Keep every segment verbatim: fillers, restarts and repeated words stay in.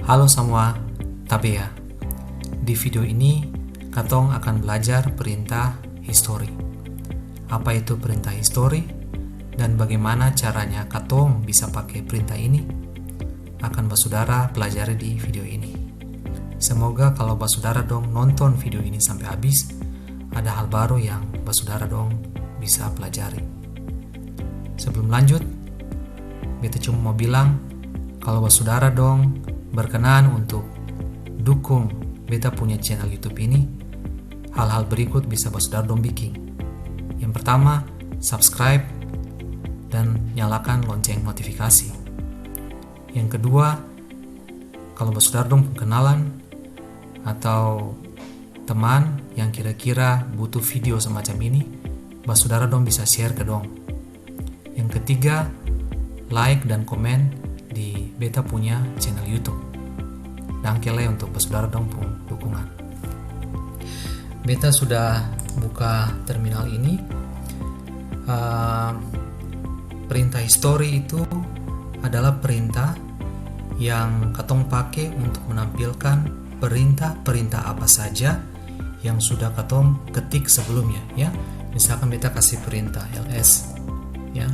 Halo samua, tabea. Di video ini, katong akan belajar perintah history. Apa itu perintah history, dan bagaimana caranya katong bisa pake perintah ini, akan basudara pelajari di video ini. Semoga kalo basudara dong nonton video ini sampe abis, ada hal baru yang basudara dong bisa pelajari. Sebelum lanjut, beta cuma mau bilang, kalo basudara dong berkenan untuk dukung beta punya channel YouTube ini, hal-hal berikut bisa basudara dong biking. Yang pertama, subscribe dan nyalakan lonceng notifikasi. Yang kedua, kalo basudara dong pung kenalan atau teman yang kira-kira butuh video semacam ini, basudara dong bisa share ke dong. Yang ketiga, like dan komen di beta punya channel YouTube. Dangke lai untuk basudara dong pung dukungan. Beta sudah buka terminal ini. Ehm, perintah history itu adalah perintah yang katong pake untuk menampilkan perintah-perintah apa saja yang sudah katong ketik sebelumnya, ya. Misalkan beta kasih perintah L S, ya.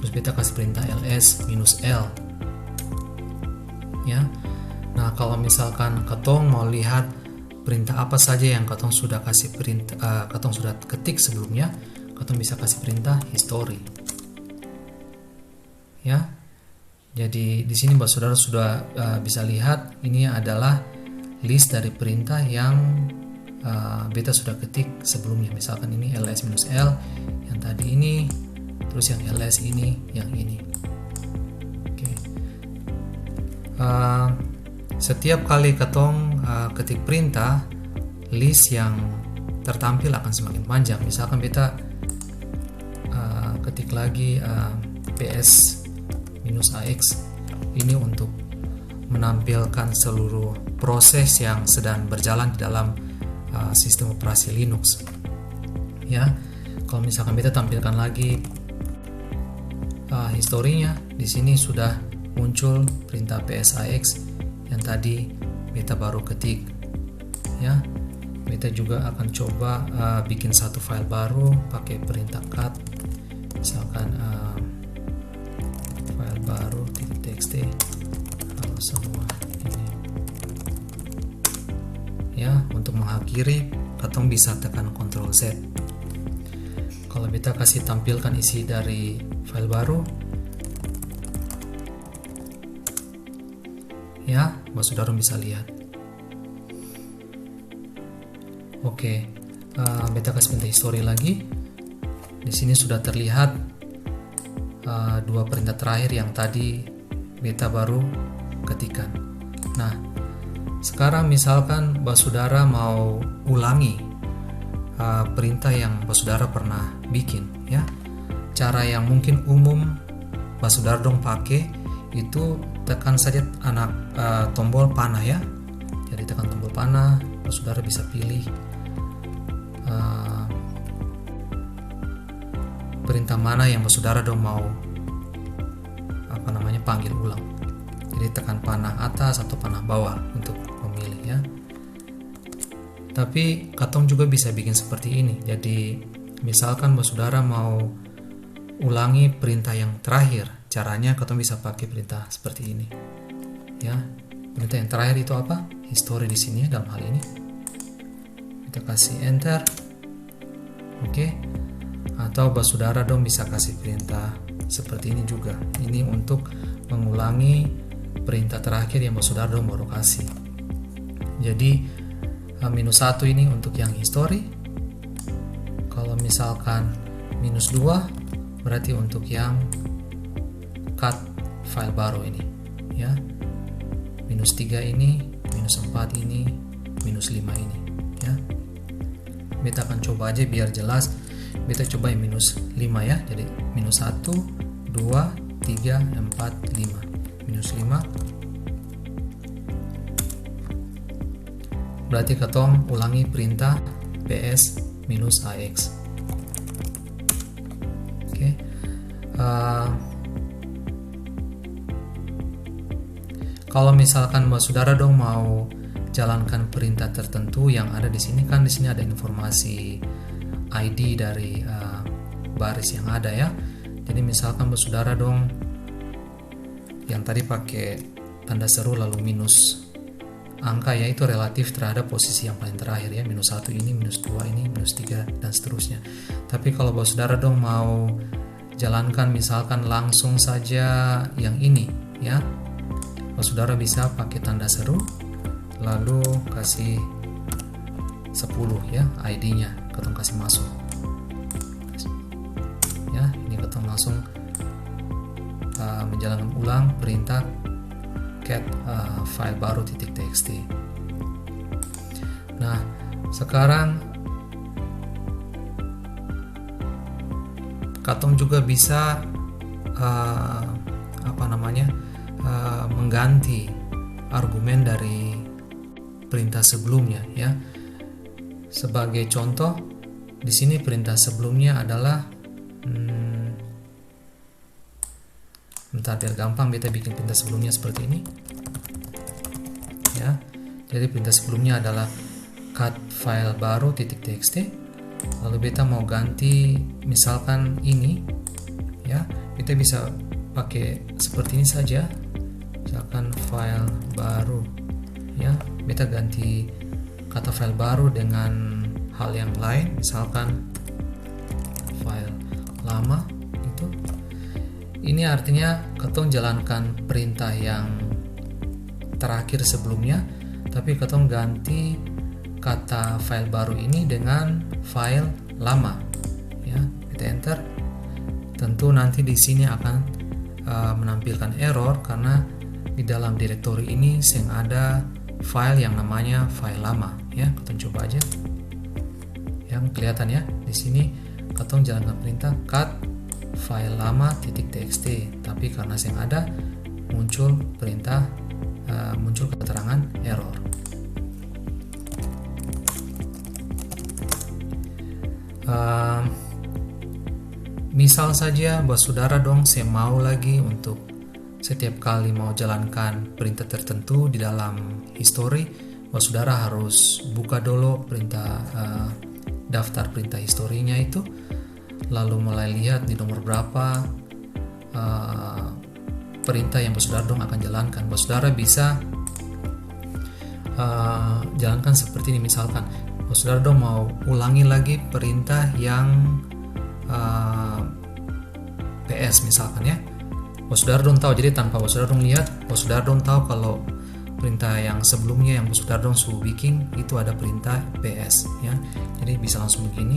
Terus beta kasih perintah L S minus L, ya. Nah, kalau misalkan katong mau lihat perintah apa saja yang katong sudah kasih perintah, eh, katong sudah ketik sebelumnya, katong bisa kasih perintah history. Ya. Jadi, di sini basudara sudah, eh, bisa lihat, ini adalah list dari perintah yang, eh, beta sudah ketik sebelumnya. Misalkan ini L S minus L, yang tadi ini, terus yang L S ini, yang ini. Oke. Eh, setiap kali katong, eh, ketik perintah, list yang tertampil akan semakin panjang. Misalkan beta, eh, ketik lagi, eh, P S minus A X ini untuk menampilkan seluruh proses yang sedang berjalan di dalam, eh, sistem operasi Linux. Ya, kalau misalkan beta tampilkan lagi, eh, historinya, di sini sudah muncul perintah P S A X yang tadi beta baru ketik. Ya, beta juga akan coba, eh, bikin satu file baru pakai perintah cat. Misalkan, eh, file baru titik T X T, halo semua ini. Ya, untuk mengakhiri, katong bisa tekan Ctrl Z. Kalau beta kasih tampilkan isi dari file baru, ya, basudara bisa lihat. Oke, eh, beta kasih perintah history lagi. Di sini sudah terlihat, eh, dua perintah terakhir yang tadi beta baru ketikan. Nah, sekarang misalkan basudara mau ulangi, eh, perintah yang basudara pernah bikin, ya. Cara yang mungkin umum basudara dong pake itu tekan saja anak, eh, tombol panah, ya. Jadi tekan tombol panah, basudara bisa pilih, eh, perintah mana yang basudara dong mau, apa namanya, panggil ulang. Jadi tekan panah atas atau panah bawah untuk memilih, ya. Tapi katong juga bisa bikin seperti ini. Jadi misalkan basudara mau ulangi perintah yang terakhir, caranya katong bisa pake perintah seperti ini. Ya, perintah yang terakhir itu apa? History di sini ya, dalam hal ini. Kita kasih enter. Oke. Atau basudara dong bisa kasih perintah seperti ini juga. Ini untuk mengulangi perintah terakhir yang basudara dong baru kasih. Jadi, eh, minus satu ini untuk yang history. Kalau misalkan minus dua, berarti untuk yang cat file baru ini, ya. Minus tiga ini, minus empat ini, minus lima ini, ya. Beta akan coba aja biar jelas. Beta coba yang minus lima ya. Jadi minus satu, dua, tiga, empat, lima. Minus lima. Berarti katong ulangi perintah P S minus A X. Oke. Eh, Kalau misalkan basudara dong mau jalankan perintah tertentu yang ada di sini, kan di sini ada informasi I D dari, eh, baris yang ada, ya. Jadi misalkan basudara dong yang tadi pake tanda seru lalu minus angka, ya, itu relatif terhadap posisi yang paling terakhir, ya, minus satu ini, minus dua ini, minus tiga, dan seterusnya. Tapi kalau basudara dong mau jalankan misalkan langsung saja yang ini, ya, basudara bisa pakai tanda seru, lalu kasih sepuluh, ya, I D-nya, katong kasih masuk. Ya, ini katong langsung, uh, menjalankan ulang perintah cat, uh, file baru titik T X T. Nah, sekarang katong juga bisa, uh, apa namanya, uh, mengganti argumen dari perintah sebelumnya, ya. Sebagai contoh, di sini perintah sebelumnya adalah, hmm, bentar, biar gampang, beta bikin perintah sebelumnya seperti ini. Ya, jadi perintah sebelumnya adalah cat file baru titik T X T. Lalu beta mau ganti misalkan ini, ya, beta bisa pakai seperti ini saja. Misalkan file baru, ya, beta ganti kata file baru dengan hal yang lain, misalkan file lama, gitu. Ini artinya katong jalankan perintah yang terakhir sebelumnya, tapi katong ganti kata file baru ini dengan file lama. Ya, kita enter. Tentu nanti di sini akan, eh, menampilkan error karena di dalam direktori ini seng ada file yang namanya file lama. Ya, katong coba aja. Yang kelihatan, ya, di sini katong jalankan perintah cat file lama titik T X T, tapi karena seng ada, muncul perintah, eh, muncul keterangan error. Ehm, misal saja basudara dong seng mau lagi untuk setiap kali mau jalankan perintah tertentu di dalam history, basudara harus buka dolo perintah, eh, daftar perintah historinya itu, lalu mulai lihat di nomor berapa, eh, perintah yang basudara dong akan jalankan. Basudara bisa, eh, jalankan seperti ini, misalkan basudara dong mau ulangi lagi perintah yang, eh, P S misalkan, ya. Basudara dong tahu, jadi tanpa basudara dong lihat, basudara dong tahu kalau perintah yang sebelumnya yang basudara dong su biking itu ada perintah P S, ya. Jadi bisa langsung begini.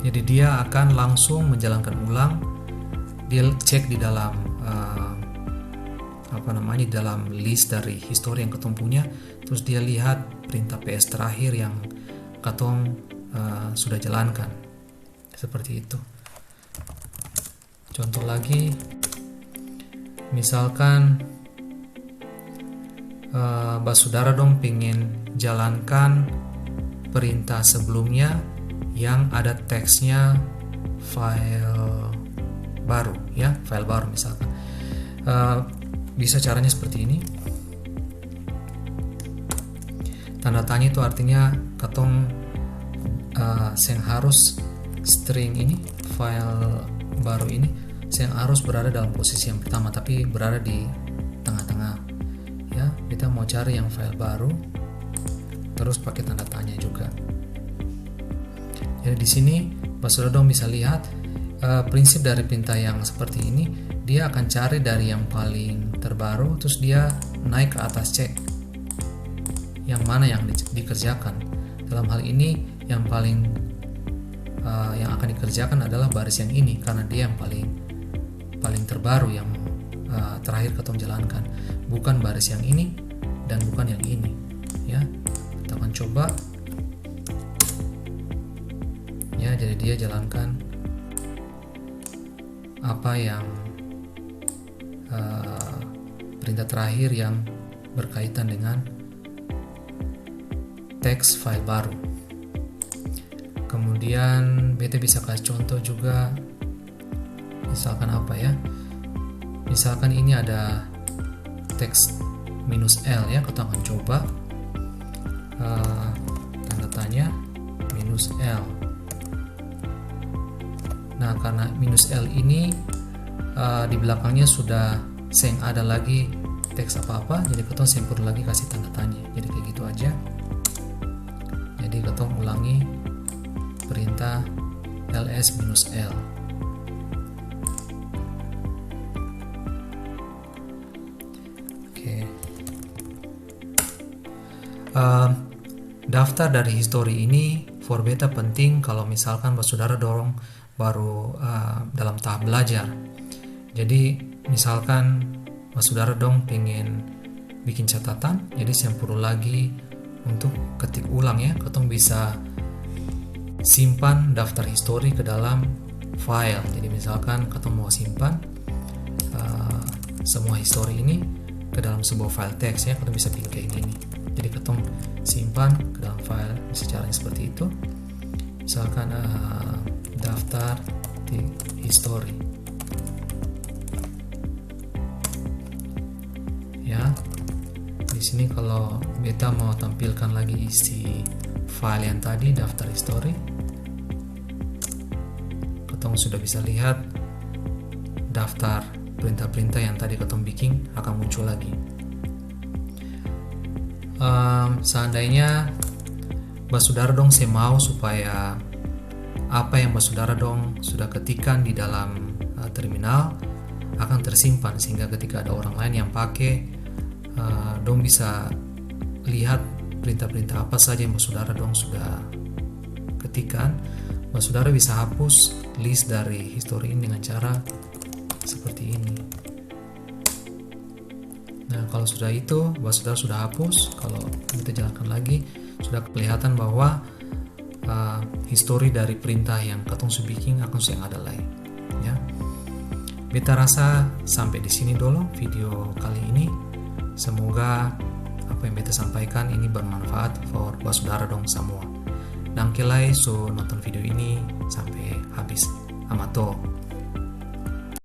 Jadi dia akan langsung menjalankan ulang. Dia cek di dalam, eh, apa namanya, di dalam list dari history yang katong punya, terus dia lihat perintah P S terakhir yang katong, eh, sudah jalankan. Seperti itu. Contoh lagi, misalkan, eh, basudara dong pingin jalankan perintah sebelumnya yang ada teksnya file baru, ya, file baru misalkan. Eh, bisa caranya seperti ini. Tanda tanya itu artinya katong, eh, seng harus string ini, file baru ini, seng harus berada dalam posisi yang pertama, tapi berada di tengah-tengah. Ya, kita mau cari yang file baru, terus pakai tanda tanya juga. Jadi di sini, basudara dong bisa lihat, eh, prinsip dari perintah yang seperti ini, dia akan cari dari yang paling terbaru, terus dia naik ke atas, cek yang mana yang di-, dikerjakan. Dalam hal ini, yang paling, eh, yang akan dikerjakan adalah baris yang ini, karena dia yang paling, paling terbaru, yang, eh, terakhir katong jalankan. Bukan baris yang ini dan bukan yang ini. Ya, kita akan coba. Ya, jadi dia jalankan apa yang, eh, perintah terakhir yang berkaitan dengan teks file baru. Kemudian beta bisa kasih contoh juga, misalkan apa ya, misalkan ini ada teks minus L ya, kita akan coba, eh, tanda tanya minus L. Nah, karena minus L ini, eh, di belakangnya sudah seng ada lagi teks apa-apa, jadi katong seng perlu lagi kasih tanda tanya. Jadi kayak gitu aja. Jadi katong ulangi perintah L S minus L. Oke. Ehm, daftar dari histori ini for beta penting kalau misalkan basudara dorong baru, eh, dalam tahap belajar. Jadi, misalkan basudara dong pengen bikin catatan, jadi seng perlu lagi untuk ketik ulang ya, katong bisa simpan daftar histori ke dalam file. Jadi, misalkan katong mau simpan, eh, semua histori ini ke dalam sebuah file teks ya, katong bisa bikin kayak gini. Jadi, katong simpan ke dalam file, bisa caranya seperti itu. Misalkan, eh, daftar di histori. Ya. Di sini kalau beta mau tampilkan lagi isi file yang tadi, daftar histori. Katong sudah bisa lihat daftar perintah-perintah yang tadi katong biking akan muncul lagi. Ehm, seandainya basudara dong se mau supaya apa yang basudara dong sudah ketikan di dalam, eh, terminal akan tersimpan, sehingga ketika ada orang lain yang pake, eh, dong bisa lihat perintah-perintah apa saja yang basudara dong sudah ketikan. Basudara bisa hapus list dari histori ini dengan cara seperti ini. Nah, kalau sudah itu, basudara sudah hapus, kalau kita jalankan lagi, sudah kelihatan bahwa, uh, histori dari perintah yang katong su biking akang su seng ada lai. Ya. Beta rasa sampe di sini dolo video kali ini. Semoga apa yang beta sampaikan ini bermanfaat for basudara dong samua. Dangke lai su nonton video ini sampe habis. Amato.